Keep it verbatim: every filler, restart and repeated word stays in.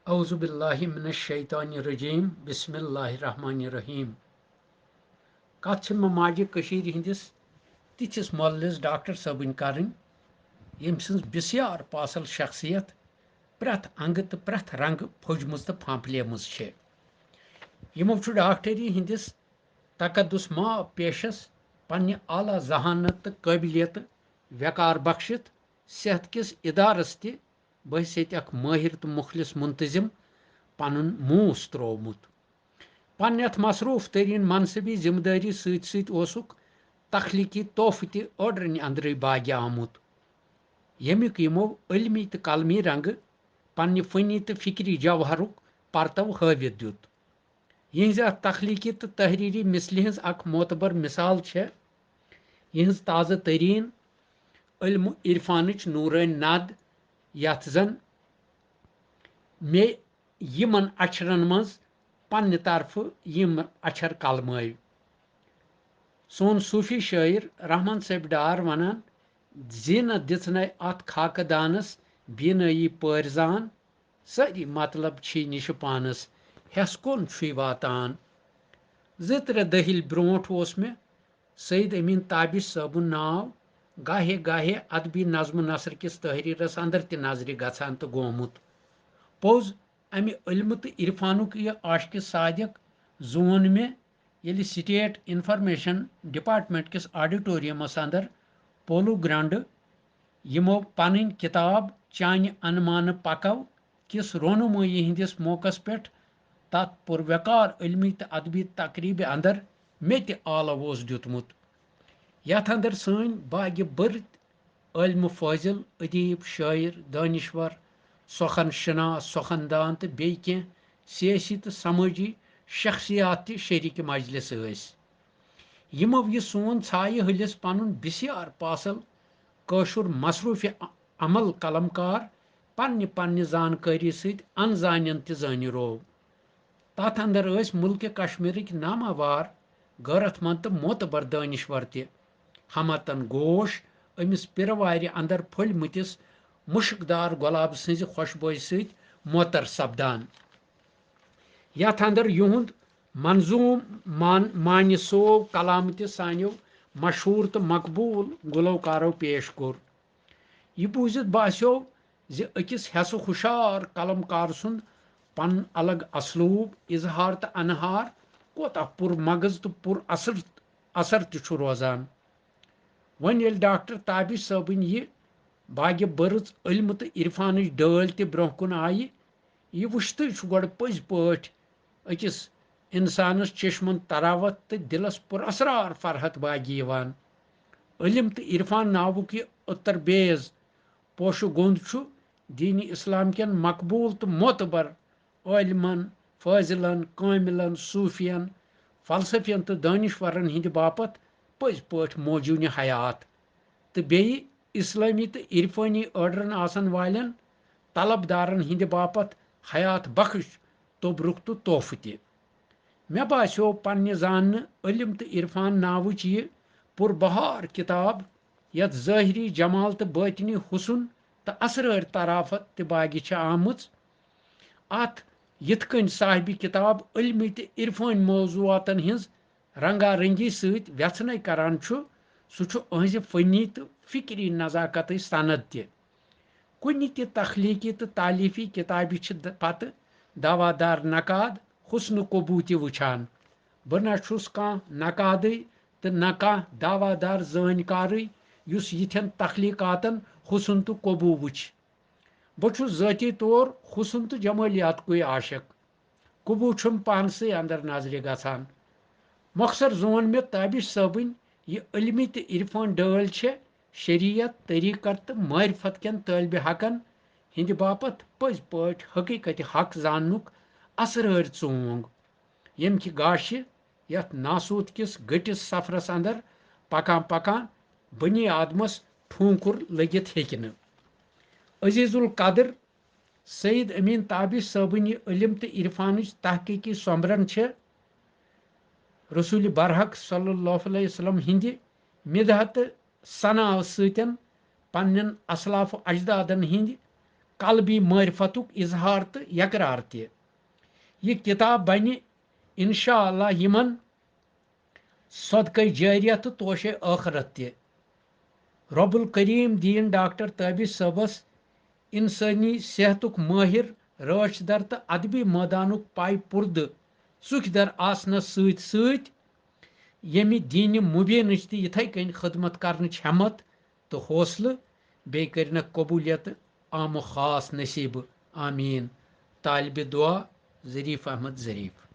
اعوذ باللہ من الشیطان الرجیم، بسم اللہ الرحمن الرحیم۔ کتھ چھِ مےٚ ماجہِ کٔشیٖرِ ہٕنٛدِس تِتھِس مۄلِس ڈاکٹر صٲبٕنۍ کرٕنۍ، ییٚمۍ سٕنٛز بسیار پاسل شخصیت پرٛٮ۪تھ انگہٕ تہٕ پرٛٮ۪تھ رنگہٕ پھٔجمٕژ تہٕ پھانپھلیمٕژ چھِ۔ یِمو چھُ ڈاکٹری ہٕنٛدِس تقدس ماب پیشس پننہِ اعلیٰ ذہانت تہٕ قٲبلیتہٕ وقار بخشِتھ صحت کِس ادارس تہِ بحیثیت اکھ مٲہِر تہٕ مُخلص منتظم پنُن موٗس ترٛوومُت۔ پننہِ اتھ مصروف ترین منصبی ذمہٕ دٲری سۭتۍ سۭتۍ اوسُکھ تخلیقی تحفہٕ تہِ أڈرنہِ اندرٕے باگہِ آمُت، ییٚمیُک یِمو علمی تہٕ قلمی رنگہٕ پننہِ فنی تہٕ فکری جوہرُک پرتو ہٲوِتھ دیُت۔ یِہنٛزِ اتھ تخلیقی تہٕ تحریری مثلہِ ہٕنٛز اکھ معتبر مثال چھےٚ یِہنٛز تازٕ ترین علم و عرفانٕچ نورٲنۍ ند، یتھ زن مےٚ یِمن اچھرن منٛز پننہِ طرفہٕ یِم اچھر قلمٲوۍ۔ سون صوٗفی شٲعر رحمان صٲب ڈار ونان، زینت دِژنے اتھ خاکہٕ دانس بینٲیی پٲرۍ زان، سٲری مطلب چھی نِشہِ پانس، ہٮ۪س کُن چھُے واتان۔ زٕ ترٛےٚ دٔہِلۍ برونٛٹھ اوس مےٚ سید امین تابش صٲبُن ناو گاہے گاہے ادبی نظم و نثر کِس تحریرس اندر تہِ نظرِ گژھان تہٕ گومُت۔ پوٚز، امہِ علمہٕ تہٕ عرفانُک یہِ عاشقِ صادق زون مےٚ، ییٚلہِ سٹیٹ انفارمیشن ڈپارٹمنٹ کِس آڈیٹوریمس اندر پولو گراؤنڈٕ یِمو پنٕنۍ کتاب چانہِ انمانہٕ پکو کِس رونمٲیی ہٕنٛدِس موقعس پٮ۪ٹھ تتھ پُروقار علمی تہٕ ادبی تقریبہِ اندر مےٚ تہِ آلو اوس دیُتمُت، یتھ اندر سٲنۍ باگہِ بٔرٕتۍ عٲلمہٕ فٲضل، ادیب، شٲعر، دٲنِشور، سخن شناس، سخن دان تہٕ بیٚیہِ کینٛہہ سیٲسی تہٕ سمٲجی شخصیات تہِ شریٖکہِ مجلس ٲسۍ۔ یِمو یہِ سون ژھایہِ ہلِس پنُن بسیار پاسل کٲشُر مصروفِ عمل قلمکار پننہِ پننہِ زانکٲری سۭتۍ انزانین تہِ زٲنہِ روو۔ تتھ اندر ٲسۍ ملکہِ کشمیرٕکۍ ناماوار غٲرتھ مند تہٕ معتبر دٲنِشور تہِ۔ ہمتن گوش أمِس پِرٕ وارِ اندر پھٔلۍ مٕتِس مُشکدار گۄلاب سٕنزِ خۄشبویہِ سۭتۍ معطر سپدان۔ یتھ اندر یِہُند منظوم مان-، معنی سوو کلام تہِ سانیو مشہوٗر تہٕ مقبوٗل گلوکارو پیش کوٚر۔ یہِ بوٗزِتھ باسیو زِ أکِس ہٮ۪سہٕ ہُشار قلمکار سُنٛد پنُن الگ اسلوب، اظہار تہٕ انہار کوتاہ پُر مغز تہٕ پُر اثر، اثر تہِ چھُ روزان۔ وۄنۍ ییٚلہِ ڈاکٹر تابش صٲبٕنۍ یہِ باگہِ بٔرٕژ علمہٕ تہٕ عرفانٕچ ڈٲلۍ تہِ برونٛہہ کُن آیہِ، یہِ وٕچھتٕے چھُ گۄڈٕ پٔزۍ پٲٹھۍ أکِس انسانس چشمن تراوت تہٕ دلس پُراسرار فرحت باگہِ یِوان۔ علم تہٕ عرفان ناوُک یہِ اُتر بیز پوشہٕ گوٚنٛد چھُ دین اسلام کٮ۪ن مقبوٗل تہٕ معتبر عٲلمن، فٲضلن، کٲملن، صوٗفین، فلسفین تہٕ دٲنِشورن ہٕنٛدِ باپتھ پٔزۍ پٲٹھۍ موجوٗنہِ حیات، تہٕ بیٚیہِ اسلٲمی تہٕ عرفٲنی أڈرن آسن والٮ۪ن طلبدارن ہٕنٛدِ باپتھ حیات بخش توٚبرُک تہٕ تحفہٕ تہِ۔ مےٚ باسیو پننہِ زاننہٕ علم تہٕ عرفان ناوٕچ یہِ پُربہار کتاب، یتھ ظٲہری جمال تہٕ باطنی حسن تہٕ اسرٲرۍ طرافت تہِ باگہِ چھِ آمٕژ۔ اتھ یِتھ کٔنۍ صاحبِ کتاب علمی تہٕ عرفٲنۍ موضوعاتن ہٕنٛز رنگا رنگی سۭتۍ وٮ۪ژھنے کران چھُ، سُہ چھُ أہنٛزِ فنی تہٕ فکری نزاکتٕچ سند تہِ۔ کُنہِ تہِ تخلیقی تہٕ تالیفی کتابہِ چھِ د-، پتہٕ دعویٰ دار نقاد حسن قبوح تہِ وٕچھان۔ بہٕ نہ چھُس کانٛہہ نقادٕے تہٕ نہ کانٛہہ دعویٰ دار زٲنۍ کارٕے یُس یِتھٮ۪ن تخلیقاتن حسن تہٕ قبوح وٕچھِ۔ بہٕ چھُس ذٲتی طور حسن تہٕ جمٲلیاتکُے عاشق۔ قبوح چھُم پانسٕے اندر نظرِ گژھان۔ مۄخصر زون مےٚ تابش صٲبٕنۍ یہِ علمی تہٕ عرفان ڈٲلۍ چھےٚ شریعت، طریقت تہٕ معرفت کٮ۪ن طٲلبِ حقن ہٕنٛدِ باپتھ پٔزۍ پٲٹھۍ حقیقت حق زاننُک اسرٲرۍ ژونگ، ییٚمہِ کہِ گاشہِ یتھ ناسوت کِس گٔٹِس سفرس اندر پکان پکان بنی آدمس ٹھونکُر لٔگِتھ ہیٚکہِ نہٕ۔ عزیز القدر سید امین تابش صٲبٕنۍ یہِ علم تہٕ عرفانٕچ تحقیقی سۄمبرن چھےٚ رسول برحق صلی اللہ علیہ وسلم ہٕنٛدِ مدحہ تہٕ ثناء سۭتۍ پننٮ۪ن اسلاف و اجدادن ہٕنٛدۍ قلبی معرفتُک اظہار تہٕ یقرار تہِ۔ یہِ کتاب بنہِ انشاء اللہ یِمن صدقے جاریہ تہٕ توشے ٲخرت تہِ۔ رب الکریم دِیِن ڈاکٹر تابش صٲبس انسٲنی صحتُک مٲہِر، رٲچھ در تہٕ ادبی مٲدانُک پاے پُردٕ ژُکھۍ در آسنس سۭتۍ سۭتۍ ییٚمہِ دیٖنہِ مُبیٖنٕچ تہِ یِتھے کٔنۍ خدمت کرنٕچ ہٮ۪مت تہٕ حوصلہٕ، بیٚیہِ کٔرِنکھ قبوٗلیت عام و خاص نصیٖبہٕ۔ آمیٖن۔ طالبِ دُعا ظریٖف احمد ظریٖف۔